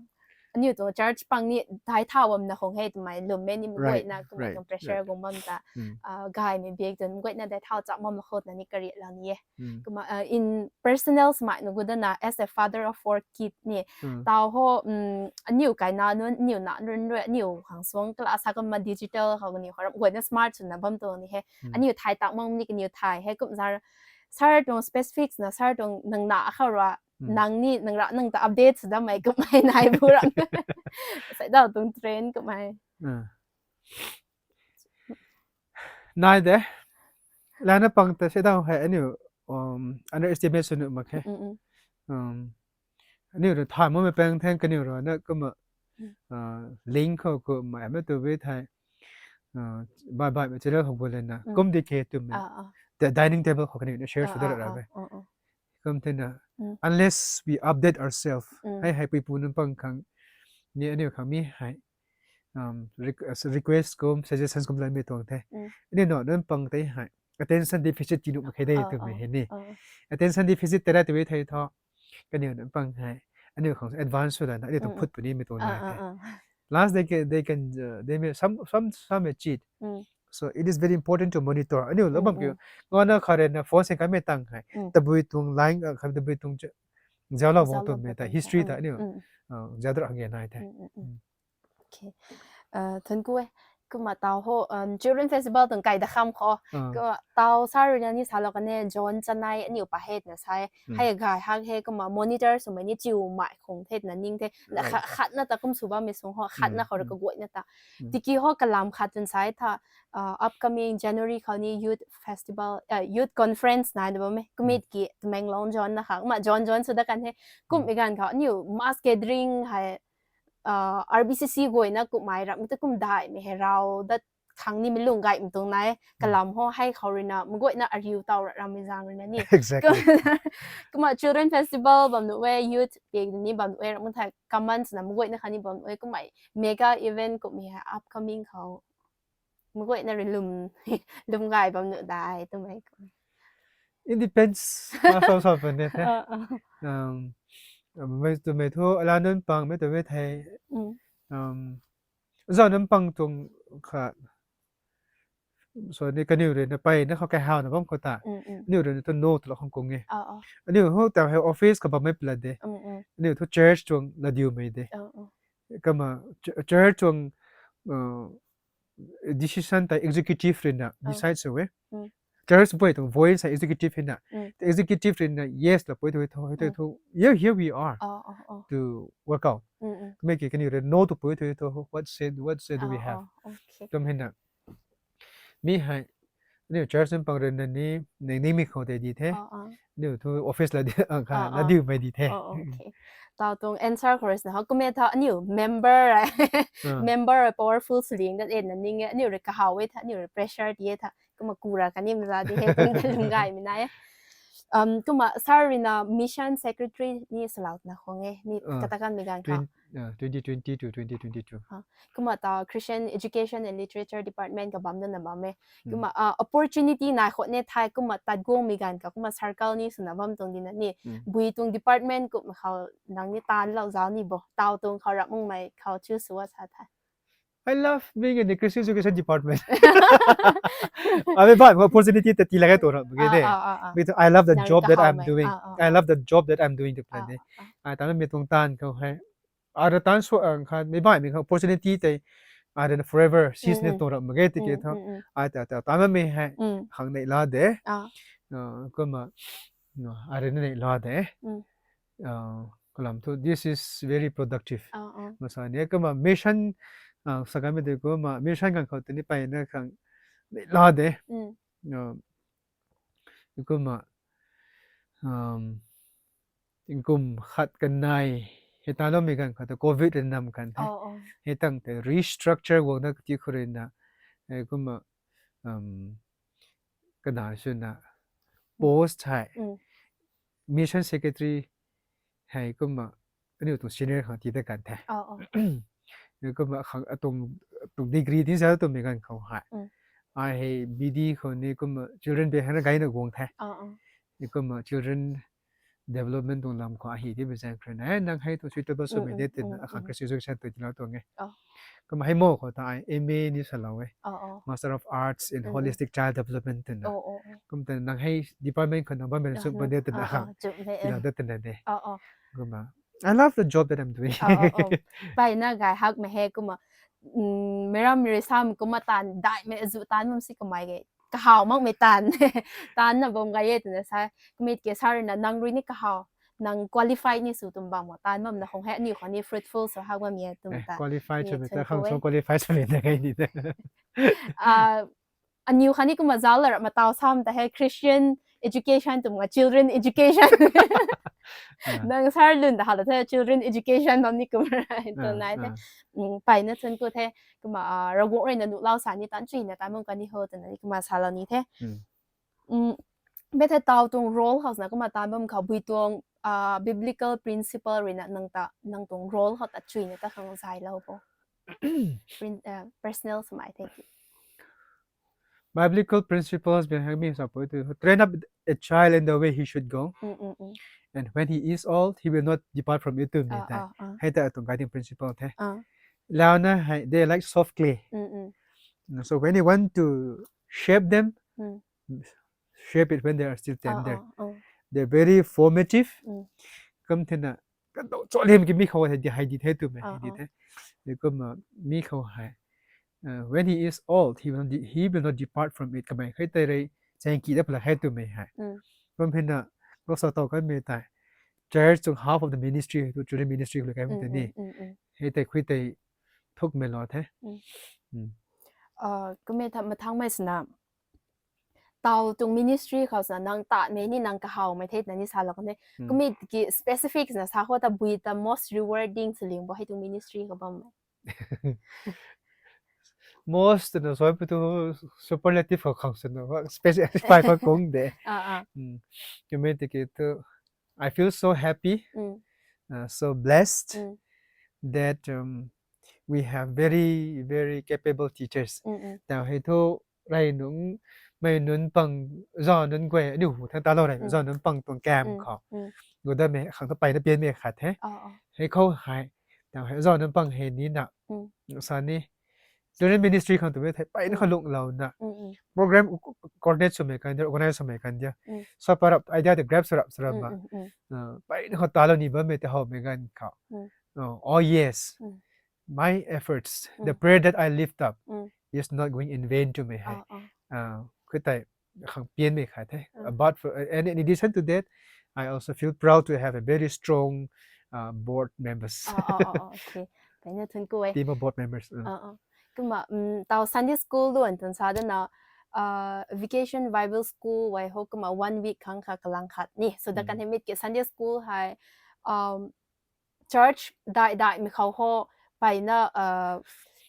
aniu tuang church pang ni dai thau bam na khong he twmei lwm e ni Right, guayna kumna right, tuang pressure right. guang bam ta. Mm. Ah, gaymei bak tun guayna dai thau chak bam la khou na ni kariat lang ni e. Mm. Kumna, ah, in personal smai nu gu dana as a father of four kid ni. Mm. Tau ho, mm, aniu kai na nun, aniu na nun rui, aniu khang suang kala sa kumna digital khou aniu khou ram guayna smart swna bam tuang ni he. Mm. Aniu thay tak mang ni kaniu thay he kum zar. Sir tuang specifics na sir tuang nang na khou ra, Mm. nang ni, nang ra, nang ta update sw damei kummei nai bu ram. Sai dau tuang trend kummei. Ah. Nai de. Lana pang ta se dau hei aniu, um, underestimate sw nuh mak khe. Mm, mm. Um, aniu rui thay makmei pang theng kaniu rui na kumna, Mm. uh, link khou kumna, mei tu bi thei, uh, bai bai mei channel khou bu lena. Mm. Kum di khe twmei. Ah, ah. The dining table khou kaniu na share Ah, sw da ah, ra ah, be. ah, ah. Kum thena, Mm. unless we update ourselves, Mm. hei hei pui pu nang pang khang, ni aniu khang mi hei, um, req-, uh, request kum, suggestions kum lamei tuang the. Mm. Ni no, nang pang tei hei, attention deficit ti nuh mak khe de Ah, twmei ah, hei ni. ah. Attention deficit tei ra tei thei thu, kaniw nang pang hei, aniu khang advance sw lana, aniu tuang Mm, mm. phut puni mei tuang Ah, nai ah, the. ah. Plus they can, they can, uh, they may, some, some, some may cheat. Mm. So it is very important to monitor. Aniu la Mm, bam ki, mm. ngana khare na phone se kamei tang hei. Mm. Tabui tuang line, uh, kha tabui tuang ch-, zaulo Zaulo bang tuang mei bang ta tuang. history ta Mm, aniu, mm. uh, zau dra hang nai the. Mm, mm, mm. Mm. Okay. Uh, thun ku e. Kumna tau ho, um, Children Festival tuang kai da kham kho. Ah. Kumna tau sa rui na ni salou kan e, John Chanai aniu pa het na sa e. Mm. Hei gay hak he, kumna monitor swmei ni chiu mai khung the na ning the. Na Right. kha-, khat na ta kum sw bammei sung ho, khat Mm, na khou ra mm. kaguay na ta. Mm. Tiki ho kalam khat tun sa e tha, uh, upcoming January khou ni youth festival, uh, youth conference nai da bam e. Kumit Mm. ki Tamenglong John na kha, kumna John John sw da kan he. Kum Mm. mi ganv khou aniu mass gathering hei uh, R B C C guayna kumhmei ramhmei tu kum daihmei hei rau dat khang ni mi lung gaymei tuang nai. Kalam ho hei khou ruina maguayna ariu tau ra rammei zaeng ruina ni. Exactly. Kumna children festival bam nuh e, youth pe ni bam nuh e, ramh thai common swna maguayna khatni bam nuh e, kumhmei mega event kumhmei hei upcoming khou maguayna rui lum lum gay bam nuh dai twmei kum. It depends. Masau sa pun de the. Um, mei tu mei thu ala nunc pang mei tu mei thei. Um, zau nunc pang tuang kha. So ni kaniw rui na peyna khou kahaw na bam khou ta. Aniw rui na tu no tu la khang kung e. Aniw hu ta hei office kha bam mei pla de. Aniw thu church tuang la diu mei de. Kumna ch- church tuang uh, decision ta executive rui na decide sw e. Church pui tuang voice hei executive hei na. Executive rui na yes la pui tu thu thu thu here here we are Oh, oh, oh. To work out. Mm, mm. Mei ki kaniw rui no tu pui tu thu what said what said do we Oh, have? Oh, okay. Kum hei na. Mi hei. Aniw church nunc pang rui na ni ning ning mi khou de di the. Oh, oh. Aniw thu office la di ang kha Ah, la ah. diu mei di the. Oh, oh, okay. Tau tuang answer chorus na ho kume tha aniw member member powerful sling dat en na ning e aniw rui kahaw e tha aniw rui pressure di e tha kumna kura kani mza di he kum ta lum gaymei na e. Um, kumna sir rui na mission secretary ni salau na khong e ni Ah, kata kan mi gan kha. Twen- uh, twenty twenty to twenty twenty-two. Kumna ta Christian Education and Literature Department ka bam na bam e. Kumna uh, opportunity nai khou ne thai kumna tat guang mi gan kha kumna circle ni swna bam tuang di na ni. Mm. Bui tuang department kumna khou nang ni tan lou zau ni bo. Tau tuang khou ramh mung mei khou chu sua sa thai. I love being in the Christian Education Department. Abei bai opportunity ta ti la kai tu ra bge de. Ah, ah, ah, ah. Because I love the Nang job that kahaw I'm mei. doing. Ah, ah, I ah. Love the job that I'm doing tu plan Ah, de. ah. Ai ta mi tuang tan khou hei. Ara tan sw ang kha mei bai mi kha opportunity tei. Ara na forever sis Mm, ni mm. Tuang ra bge ti ke Mm, tha. mm, mm. Ai ta ta ta mi hei. Mm. Khang nei la de. Ah. Uh, kumna no, ara na nei la de. Mm. Uh, kalam thu this is very productive. Ah, ah. Masa ni kumna mission uh, sa ka mi de kumna mission kan khou tini pai na khang nei la de. Mm. Uh, kumna um, kum khat kanei hei ta lo mi kan khat covid ri nam kan the. Oh, oh. Hei tang te restructure guang na kati khou rui na. Hei kumna um, kana sw na post hei Mm. mission secretary hei kumna aniu tuang senior khang ti ta kan the. Oh, oh. Ni kumna khang atung tung degree tin sa tu mi kan khou hei. Mm. Ai hei B D khou ni kumna children be hana gai na guang the. Oh, oh. Ni kumna children development tuang lam khou ahi di bizang khrui na. Eh, nang hei tu suitable sw Mm, mei mm, de tin mm, akhang mm. Christian Education tu tilo tuang e. Oh. Kumna hei mo khou ta ai M A ni sa lo e. Oh, oh. Master of Arts in Mm, mm. Holistic Child Development tin na. Oh, oh, oh. Kumna nang hei department khou nang bam bam sw Ah, bam de tin ah, akhang. ah, chum he, Tilo eh. De tin na de. Oh, oh. Kumna I love the job that I'm doing. Oh, oh, oh. Pai na gai hak mei he kumna, mm, meram mei rui sam kumna tan dai mei azu tan mam si kumai ge. Kahaw mak mei tan. Tan na bam gai e twna sa. Kumit ke sir na nang rui ni kahaw. Nang qualified ni sw tum bam mo tan bam na khong he aniu khou ni fruitful sw hak bam ye tum Eh, ta. qualified Ni sw mei chun ta khang ko sw e. Qualified sw mei ta kai ni de. Ah, aniu khou ni kumna zau la ra matau sam ta he Christian education tum nga children education. Ah. Nang sir lun ta hala the children education bam ni kumna ra tu Ah, nai the. Ah. Mm, pai na chun ko the kumna, ah, Ravguangc rui na nuh lau sa ni tan chui na tan mung kani ho twna ni kumna sa lau ni the. Mm. Mm, be the tau tuang role khou na kumna tan bam khou bui tuang, ah, biblical principle rui na nang ta, nang tuang role khou ta chui na ta khang zai lau bo. Prin-, ah, personal sw mei the. Biblical principles behind me sa pui tu train up a child in the way he should go, Mm, mm, mm. And when he is old, he will not depart from it tu mi Ah, the. Ah, ah. Hei ta tuang guiding principle the. Ah. Lau na hei they like soft clay. Mm, mm. Mm, so when you want to shape them, Mm. Shape it when they are still Ah, tender. Ah, ah. They're very formative. Mm. Kum thena, kado cho liam ki mi khou hei di, hei di the tu mei, Ah, hei di ah. the. Hei kum, uh, mi khou hei. Uh, when he is old, he will not de-, he will not depart from it. Kamei khai tei rei, chang ki da pala hai tu mei hei. Mm. Kum hei na, ko sa tau kai mei tai. Church tuang half of the ministry, tu children ministry kule kai mei Mm, tai ni. Mm, mm, mm. Hei tei khui tei thuk mei lo the. Mm. Mm. Uh, kum e tha mathang mei sina. tau tuang ministry khou sa nang tatmei ni nang kahawmei the na ni sa lou kan the. Hmm. Kumit ki specific na sa ho ta bui ta most rewarding sw ling bo hei tuang ministry khou bam. Most na soi pu tu superlative khou khang sw na specify khou kung de. Ah, ah. Hmm. Kumit ki tu I feel so happy, Mm. uh, so blessed Mm. that um, we have very, very capable teachers. Mm, mm. Tau hei thu rei nung mei nunc pang zau nunc guay aniu hu thang ta lou rei Mm. zau nunc pang tuang kam Mm, khou. Mm. Gu da mei khang thu peyna pian mei khat he. Oh, oh. Hei khou hai tau hei zau nunc pang hei ni na. Mm. Sa ni. Children ministry khang tu mei thei peyna Mm. khou lung lou na. Mm, mm. Program co-, co-, coordinate sw mei kan dia, organize sw mei kan dia. Mm. Sa parap idea de grab sw rap sw rap Mm, ma. mm, mm. Uh, peyna khou ta lou ni bam mei te how mei gan khou. Mm. Oh, oh yes. Mm. My efforts, the Mm. prayer that I lift up Mm. is not going in vain to mei hei. Oh, oh. Uh, khou tei khang pian mei khat the. Mm. But for, and in addition to that, I also feel proud to have a very strong uh, board members. Oh, oh, oh, oh, okay. Peyna thun ku e. Team of board members. Mm. Oh, oh. Kumna, mm, tau Sunday school luan tun sa dana, uh, Vacation Bible School wai ho kumna one week khang kha kalang khat ni. So da Mm. kan hei mit ki Sunday school hei, um, church dai dai mi khou ho peyna, uh,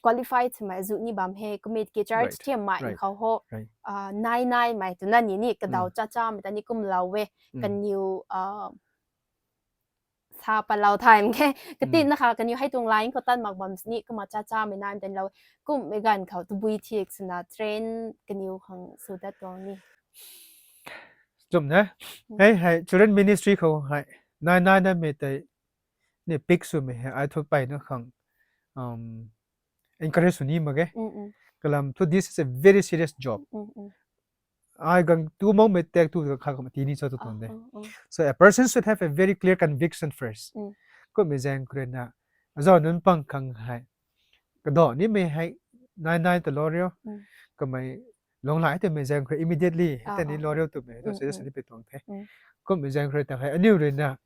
qualified mei zu ni bam he kumit ki church Right. thiam mai Right. khou ho, Right. uh, nai nai mei tu na ni ni kadau Mm. cha cha mei ta ni kum lou e. Mm. Kaniw, uh, sa pa lou time ke. Kati Mm. na kha kaniw hei tuang line khou tan mak bam sini kumna cha cha mei nai mei tan lou. Kum mei gan khou tu bui thiak sw na train kaniw khang sw dat tuang ni. Chum na. Mm. Hei, hei, children ministry khou hei. Nai, nai, nai mei tei. Ni pick sw mei hei. Ai thu peyna khang. Um, encourage sw ni mak ge. Mm, mm. Kalam thu this is a very serious job. Mm, mm. Ai gang tu mong mei tek tu kha kha ti ni cho tu Ah, tuang de. ah, ah. So a person should have a very clear conviction first. Mm. Kum mei zaeng khou rui na. Zau nunc pang khang hei. Kadaw ni mei hei. Nai nai ta lou riu. Mm. Kamei lung lai tu mei zaeng khou rui immediately. Ah, Tei ni ah, lou ah. riu tu mei. Tu Mm, suggest mm. ni pe tuang the. Mm. Kum mei zaeng khou rui ta hei. Aniu rui na.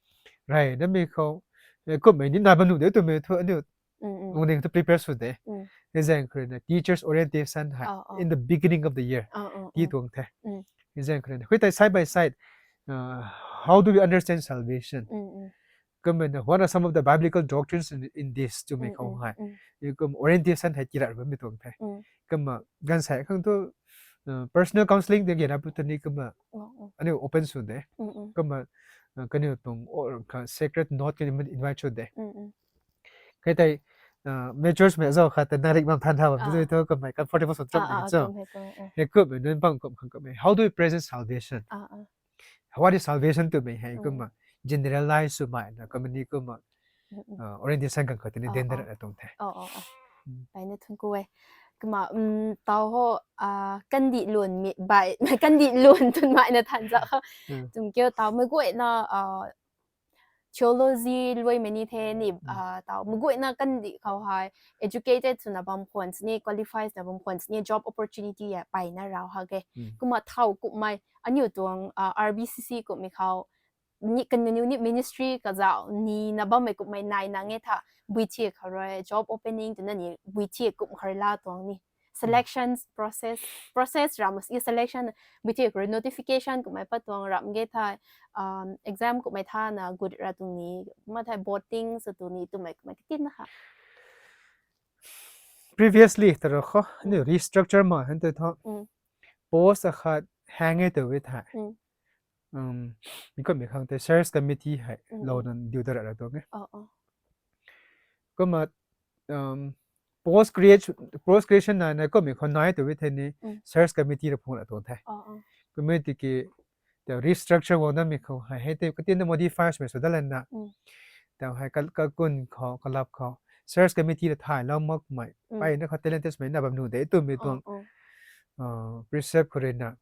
Rai na mei khou. Eh, kum mei ni na bam nu de tu mei thu aniu Mm, mm. Lungning tu prepare sw de. Mm. Hei zaeng khou rui na teachers orientation hei Oh, oh. in the beginning of the year. Oh, oh, Ti oh. tuang the. Mm. Hei zaeng khou rui na. Hui tei side by side. Uh, how do we understand salvation? Mm, mm. Kum mei na, what are some of the biblical doctrines in, in this? Tu mei Mm, khou mm, hei. mm. Yu kum orientation hei tirat bam mei tuang the. Mm. Kumna, gan sai khang tu, uh, personal counseling de gena pu tu ni kumna, Oh, oh. aniu open sw de. Mm, mm. Kumna, uh, kaniw tuang, or, ka secret note kaniw invite sw de. Mm, mm. Kei tei, uh, mature mei zau khat tei narik bam than tha bam Ah. tu tu kum mei comfortable sw Ah, cham ah, ni ah, cho. kum hei, kum hei, ah. Hei kum mei nunc pang kum khang kum mei. How do we present salvation? Ah, ah. What is salvation tu mei hei Mm. kumna generalize sw mei na kum ni kumna, Mm, mm. uh, orientation khang khat ni Ah, den ah. den na tuang the. Oh, oh, oh. Mm. Peyna thun ku e. Kumna, um, tau ho, ah, kandih luan mi, bai, kandih luan tun mei na than za ho. Mm. Tum kiu tau mei guay na, ah, theology luai mei ni the ni, Mm. ah, tau mei guay na kandih khou hei educated sw na bam khwan sini, qualified sw na bam khwan sini, job opportunity ya peyna rau ha ge. Mm. Kumna tau kum mei, aniu tuang, ah, R B C C kum mei khou, ni, kaniw ni ministry kazau ni na bam mei kum mei nai na nge tha, bui thiak khou rui, job opening tu na ni, bui thiak kum khou rui la tuang ni. Selections process, process ram i selection, bui thiak khou rui notification kum mei pat tuang ram ge tha, um, exam kum mei tha na gut ra tuang ni, ma thei voting sw tuang ni, tu mei kum mei kati na kha. Previously, tara kho, ni Mm. restructure ma, han te tho. Mm. Post akhat hang e tu we thai. Mm. Um, mi kum mei khang te search committee hei, Mm, lou mm. nan diu da ra ra tuang e. Oh, oh. Kumna, um, post creation, post creation na, na kum mei khou nai tu we thei ni, Mm. search committee ra phung ra tuang the. Oh, oh. Kumna tiki, the restructure wang da mei khou hei, hei te, kati na modify sw mei sw da lan na. Mm. Tau hei ka, kakun khou, kalap khou. Search committee ra thai lau mak mei. Mm. Peyna khou talented mei na bam nu de, tu mei Oh, tuang. oh. Uh, precept khou rui na.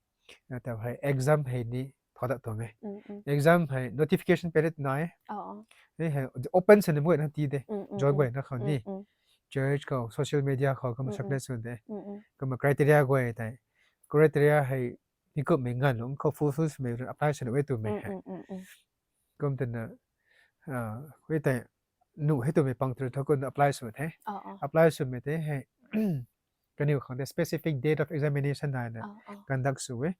Uh, tau hei exam hei ni, thow dat tuang e. Mm, mm. Exam hei notification period nai. Oh, oh. Hei hei, open sw ni mei na ti de. Mm, mm, Join mm. guay na khou ni. Mm, mm. Church khou, social media khou, kumna Mm, mm. circulate sw de. Mm, mm. Kumna criteria guay tei. Criteria hei, ni kum mei ngan lung khou fulfill sw mei apply sw na we tu mei Mm, hei. mm, mm, mm. Kum tana, ah, we tei, nu hei tu mei pang tu tho kun apply sw the. Oh, oh. Apply sw mei tei hei. kaniw khang de specific date of examination naina conduct sw e.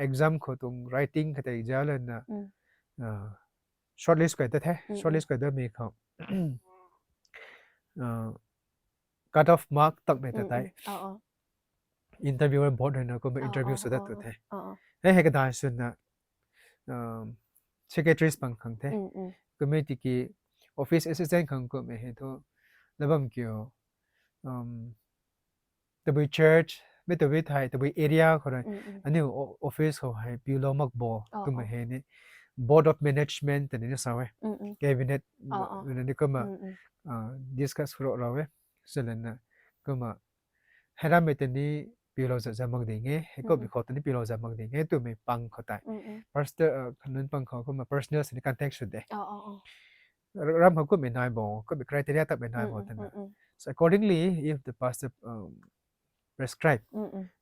Exam khou tuang writing khatei zauc lana shortlist kai ta the. Shortlist kai ta mi khou cut off mark takmei ta tei interviewer board ruina kumna interview sw dat tu the. Hei hei kadai swna secretaries pang khang the. Kumna tiki office assistant khang kumna hei thu labam kiu tabui church mei tabui thai tabui area khou rui aniu office khou hei piulou mak bo twmei hei ni board of management tani ni sa e. Cabinet ruina ni kumna discuss khou rou e. Swlana kumna hei rammei tani piulou zat zat mak ding e, hei kummei khou tani piulou zat mak ding e twmei pang khou tei pastor khanun pang khou kumna personnel sini contact sw de. Ram khou kummei nai bo, kummei criteria takmei nai bo twna. So accordingly, if the pastor prescribe,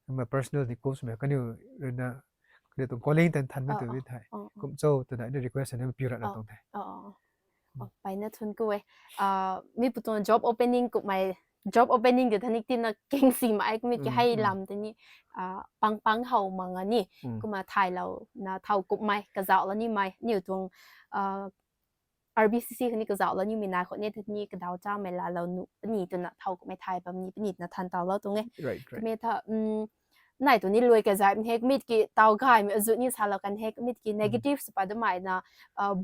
kumna personnel ni kum swmei kaniw ruina kaniw tuang calling tan than mei tu di thai kum cho twna ni request na piu rana tuang the. Paina thun ku e. Mi pu tuang job opening kummei, job opening de thanik tina kingsi mai kumna ki hei lam tini pang pang how mak nga ni kumna thaylou na thau kummei kazauh la nimei niw tuang RBCC khatni kazauh la nimei nai khou ni tani kadaw chamei laalou nuh puni twna thau kummei thay bam ni puni twna than taw lou tuang e. Kumna tha nai tu ni lui kazai hek mit ki taw gaymei azu ni salou kan hek mit ki negative sw pat damei na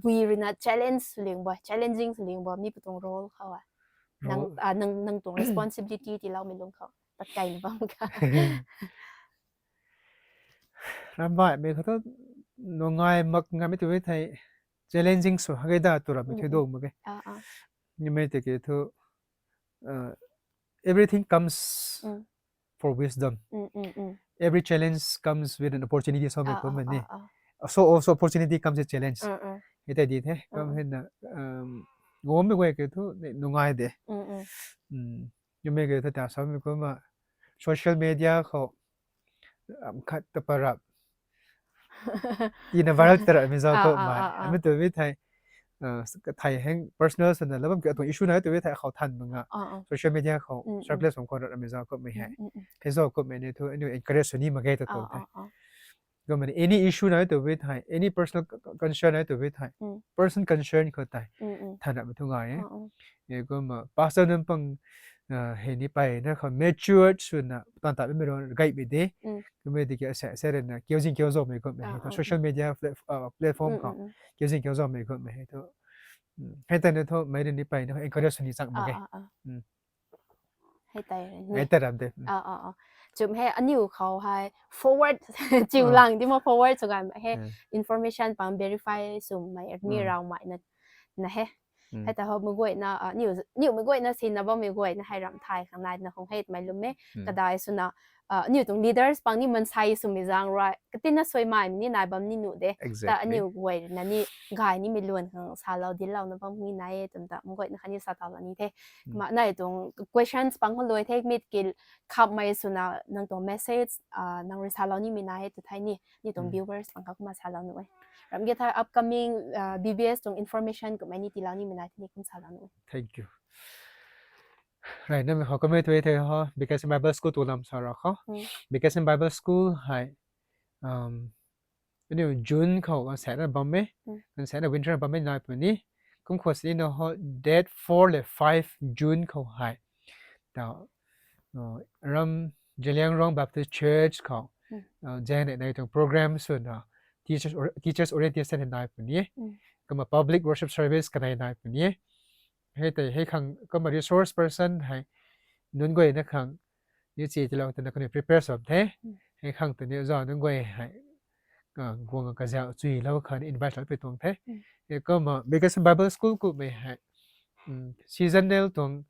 bui ruina challenge sw ling bo, challenging sw ling bo mi pu tuang role khou a nang nang tuang responsibility tiiloumei lung khou pat kaina bam ka. Rambaihmei khou thu nungai mak ngamei tu thei challenging sw hak ge da tu rammei thei dong mak ge. Nimei tiki thu everything comes for wisdom. Every challenge comes with an opportunity samei kummei ni. So also opportunity comes with challenge. Hei tei di the kam hei na ngommei guay ki thu nungai de. Nimei ki thu ta samei kumna social media khou khat ta parap tina viral ta ramei zau kummei amei tu bi thei thei heng personal swna labam ki atuang issue nai tu bi thei khou than mak nga social media khou circulate sw khou ramei zau kummei hei hei zau kummei ni thu aniu encourage sw ni mak ge ta tuang the. Kumna any issue nai tu bi thei any personal concern nai tu bi thei person concern khou tei than ramei thu ngai e. Kumna pastor nunc pang hei ni peyna khou matured swna tan ta mei ro gaymei de. Kumna tiki asa asa rana kiuzing kiuzaumei kummei hei thu social media platform khou kiuzing kiuzaumei kummei hei thu hei tei na thu mei rui ni peyna encourage sw ni chang mak ge. Hei tei ram de. Chum hei aniu khou hei forward chiu lang di ma forward sw ganmei hei information pang verify swmei ni raumei na na he. Hei ta ho mei guayna niu mei guayna sinna bammei guayna hei ram thay khang nai na khang hei mei lum e. Kadai swna aniu tuang leaders pang ni mansei swmei zaeng rui katina suaimaimei ni nai bam ni nuh de. Ta aniu guay na ni gay nimei luan khang salou dinclouna bam ni nai e twna ta mei guayna khatni sa taw la ni the. Kumna nai tuang questions pang khou lui the mit ki khammei swna nang tuang message nang rui salou nimei nai e tu thei ni ni tuang viewers pang khou kumna salou nuh e. Ram ge thei upcoming BBS tuang information kummei ni tiilou nimei nai the ni kum salou nuh e. Thank you. Right, namei khou kummei tu the ho Vacation Bible School tu lam sa ra khou Vacation Bible School hei aniu June khou ganv sana bam e, ganv sana winter bam e nai puni. Kum khou sini na ho date four le five June khou hei ta ram Zeliangrong Baptist Church khou zaeng nei tuang program swna teachers teachers orientation hei nai puni. Kumna public worship service kanei nai puni. Hei tei hei khang kumna resource person hei nunc guayna khang ni chi tilou twna kaniw prepare sw the. Hei khang tei ni zau nunc guay hei guang kazauh chuilou khang invite lou pui tuang the. Kumna Vacation Bible School kummei hei seasonal tuang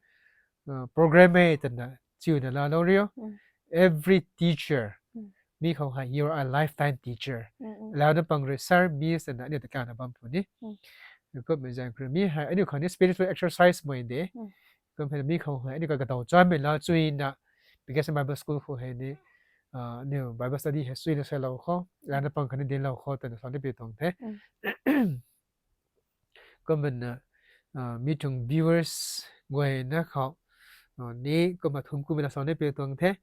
program e twna chiuna laalou rio. Every teacher mi khou hei you are a lifetime teacher. Launa pang rui sir miss twna aniu ta kana bam puni. Kummei zaeng khou mi hei aniu khang ni spiritual exercise mei de. Kum hei mi khou hei aniu ka kadaw chamei la chuina Vacation Bible School khou hei ni aniu Bible study hei chuina salou khou launa pang khatni dinclou khou twna sa ni pui tuang the. Kumna mi tuang viewers guayna khou ni kumna thun kumei la sa ni pi tuang the.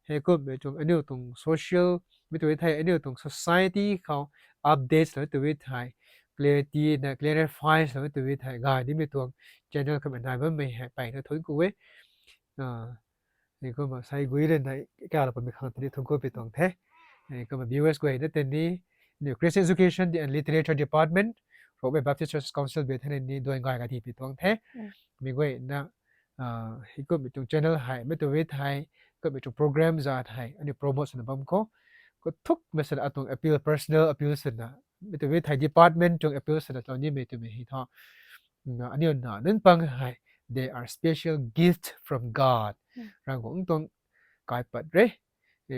Hei kummei tuang aniu tuang social mi tu thei aniu tuang society khou updates la tu thei clarity na clarifies la tu thei gay nimei tuang channel kamei nai bammei hei peyna thun ku e. Hei kumna sai gui rui na kala pamei khang tini thun ku pi tuang the. Kumna viewers guay na tini ni Christian Education and Literature Department, Rongmei Baptist Church Council bi thei ni duan gay ka ti pi tuang the. Mi guay na hei kummei tuang channel hei mi tu thei kummei tuang program za thei aniu promote swna bam khou kathuk mei swna atuang appeal, personal appeal swna mi tu thei department tuang appeal swna tlou nimei twmei hei thu aniu na nunc pang hei they are special gift from God. Ravguangc tuang kaipat re.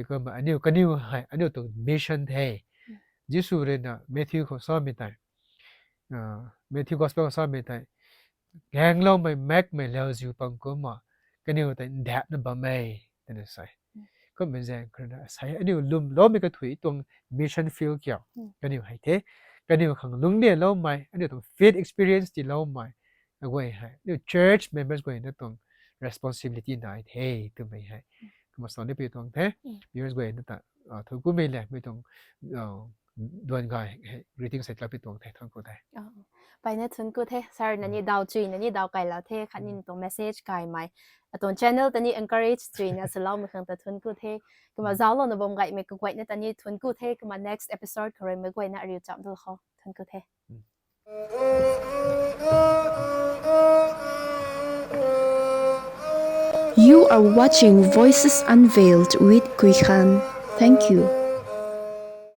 Kumna aniu kaniw hei aniu tuang mission the. Jisu rui na Matthew khou samei tei Matthew Gospel khou samei tei gaengloumei makmei lauziu pang kumna kaniw tei ndatna bam e twna sa e. Kummei zaeng khou rui na sa e aniu lwmloumei kathui tuang mission field kiu kaniw hei the. Kaniw khang lungcdianloumei aniu tuang faith experience tiiloumei aguay hei aniu church members guay na tuang responsibility nai the twmei hei kumna sa ni pi tuang the. Viewers guay na ta thun kumei le mi tuang duan gay hei greetings hei tlou pi tuang the, thun ku the. Peyna thun ku the sir, na ni daw chuy na ni daw kailou the khatni tuang message kaimei atuang channel ta ni encourage chuy na swloumei khang ta thun ku the. Kumna zauclouna bam gaymei kaguayna ta ni thun ku the. Kumna next episode khou rui meic guayna ariu cham dul khou thun ku the. You are watching Voices Unveiled with Kuikhan. Thank you.